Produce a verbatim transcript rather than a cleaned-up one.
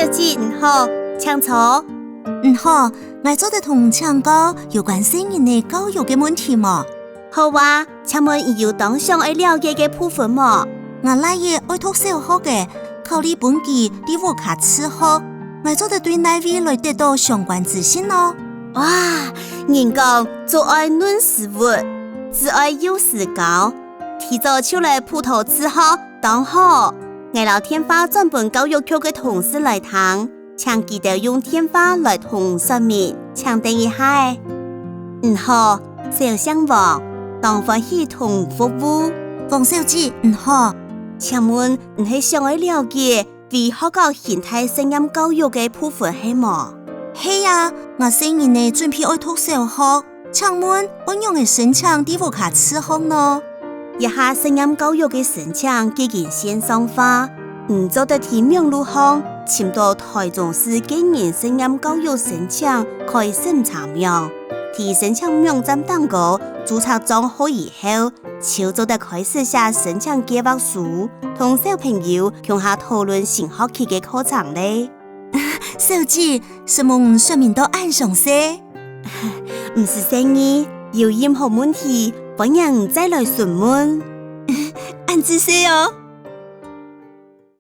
姊你好，請坐。你好，𠊎做得同你請教有關細人仔教育个問題無？好啊，請問你有當想愛了解个部分無？𠊎倈仔愛讀小學个，考慮分佢在屋下自學，𠊎做得對哪位來得到相關資訊呢？哇，人講：「竹愛嫩時活，子愛幼時教」，提早就來輔導自學，當好！𠊎摎電話轉分教育局个同事來聽，請佢兜用電話來同你說明，請等一下仔。你好，小姓王，當歡喜同你服務。王小姐，你好。請問你係想愛了解 非學校型態實驗教育个部分係無？係啊，𠊎細人仔準備愛讀小學，請問愛仰仔申請在屋下自學呢？這下實驗教育个申請已經線上化，你做得在網路項尋著臺中市個人實驗教育申請概審查網，在申請網站頂高註冊帳號以後， 就做得開始寫申請計畫書，同小朋友共下討論新學期个課程咧。小姐，承蒙你說明到恁詳細。毋使細義，有任何問題，歡迎你再來詢問。恁仔細哦！